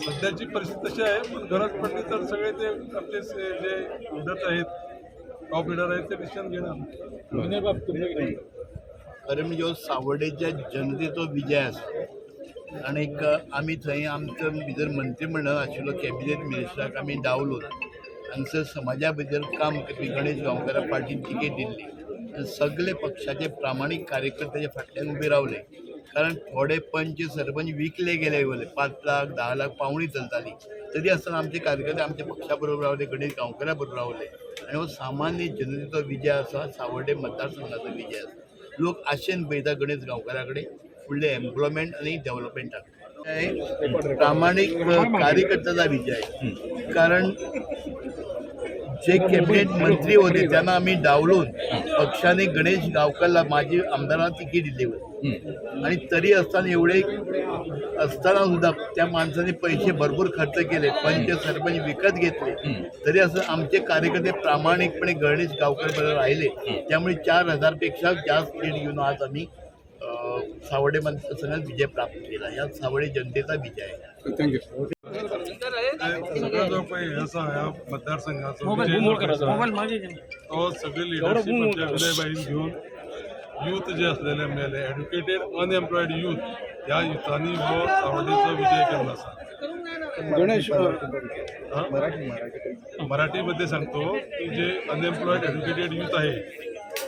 सध्याची परिस्थिती तशी आहे, पण गरज पडली तर सगळे ते आमचे जे लिडर्स आहेत, टॉप लिडर आहेत, ते डिसिजन घेणार. खरें म्हणजे हो सावर्डेच्या जनतेचो विजय आसा आनीक आमी थंय आमचो भितर मंत्रीमंडळ आशिल्लो कॅबिनेट मिनिस्टराक आमी डावलून हांगसर समाजा भितर काम करपी गणेश गांवकारा पार्टीन तिकेट दिल्ली आनी सगळे पक्षाचे प्रामाणीक कार्यकर्त्याच्या फाटल्यान उबे रावले, कारण थोडे पंच सरपंच विकले गेले वयले 5 लाख 10 लाख पावणी चलताली. तरी आसतना आमचे कार्यकर्ते आमच्या पक्षा बरोबर रावले, गणेश गांवकारा बरोबर रावले आनी हो सामान्य जनतेचो विजय आसा. सावर्डे मतदारसंघाचो विजय आसा. लोक आशेन पळयता गणेश गांवकारा कडेन फुडलें एम्प्लॉयमेंट आनी डेव्हलपमेंटाक. प्रामाणीक कार्यकर्त्याचा विजय आहे, कारण जे कॅबिनेट मंत्री होते त्यांना आम्ही डावलून पक्षाने गणेश गावकरला, माजी आमदारांना तिकीट दिली होती आणि तरी असताना, एवढे असताना सुद्धा त्या माणसाने पैसे भरपूर खर्च केले, पंच सरपंच विकत घेतले, तरी असं आमचे कार्यकर्ते प्रामाणिकपणे गणेश गावकर बरोबर राहिले. त्यामुळे 4000पेक्षा जास्त लीड घेऊन आज आम्ही सावर्डे मतदारसंघात विजय प्राप्त केला. या सावर्डे जनतेचा विजय आहे. Thank you. सगळो जो पळय हे आसा, ह्या मतदारसंघाचो विजय जो आसा, तो सगळी लिडरशीप आमच्या विनय घेवन यूथ जे आसलेले आमगेले एड्युकेटेड अनएम्प्लॉयड यूथ, ह्या युथांनी हो सावर्डेचो विजय केल्लो आसा. गणेश हा? मराठीमध्ये सांगतो की जे अनएम्प्लॉयड एज्युकेटेड यूथ आहे,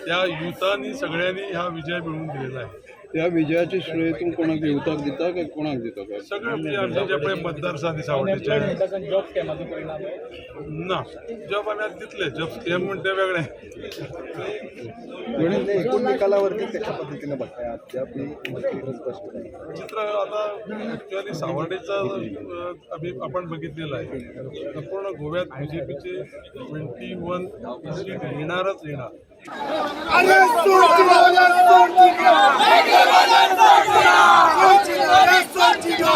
त्या युथांनी सगळ्यांनी हा विजय मिळवून दिलेला आहे. त्या विजयाचे श्रेय तूं कोणाक युथाक दिता काय कोणाक दिता काय? सगळे म्हणजे आमचे जे पळय मतदार आसा न्ही सावर्डेचे. जॉब स्कॅमाचो परिणाम? ना, जॉब आमी आतां दितले. जॉब स्कॅम म्हणटा ते वेगळें. गणेश, एकूण निकालावरती कशा पद्धतीने बघताय अद्याप स्पष्ट नाही. चित्र आता ॲक्च्युअली सावर्डेचा आम्ही आपण बघितलेलं आहे. संपूर्ण गोव्यात बीजेपीचे 21 सीट येणारच येणार. अरे सोचिगा, सोचिगा, सोचिगा,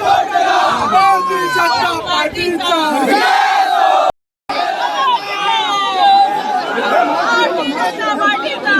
सोचिगा, भारतीय जनता पार्टीचा. जनता पार्टीचा.